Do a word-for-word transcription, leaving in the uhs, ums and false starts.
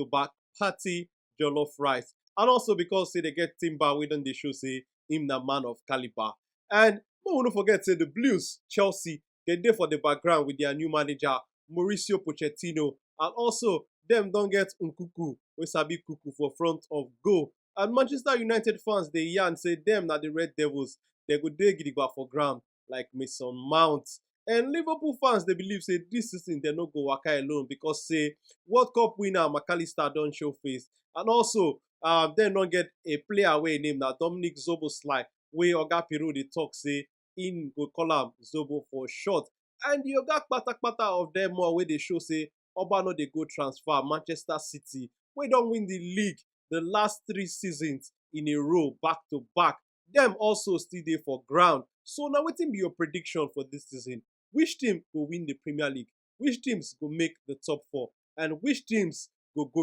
to back party jollof rice. And also because say they get Timber, we don't dey show say him na man of caliber. And we no forget say the Blues, Chelsea, they dey for the background with their new manager, Mauricio Pochettino. And also, them don't get Nkuku, we sabi Kuku for front of goal. And Manchester United fans, they yarn say them na the Red Devils. They go dey gidigba for ground like Mason Mount. And Liverpool fans, they believe say this season they no go waka alone because say World Cup winner McAllister don't show face. And also, um, they don't get a player away name now, Dominic Zoboslai, where Oga Pirro they talk say in go call him Zobo for short. And the Oga Kpata Kpata of them more where they show say Oba no they go transfer Manchester City, we don't win the league the last three seasons in a row, back to back. Them also still there for ground. So now, what be your prediction for this season? Which team will win the Premier League? Which teams go make the top four? And which teams go go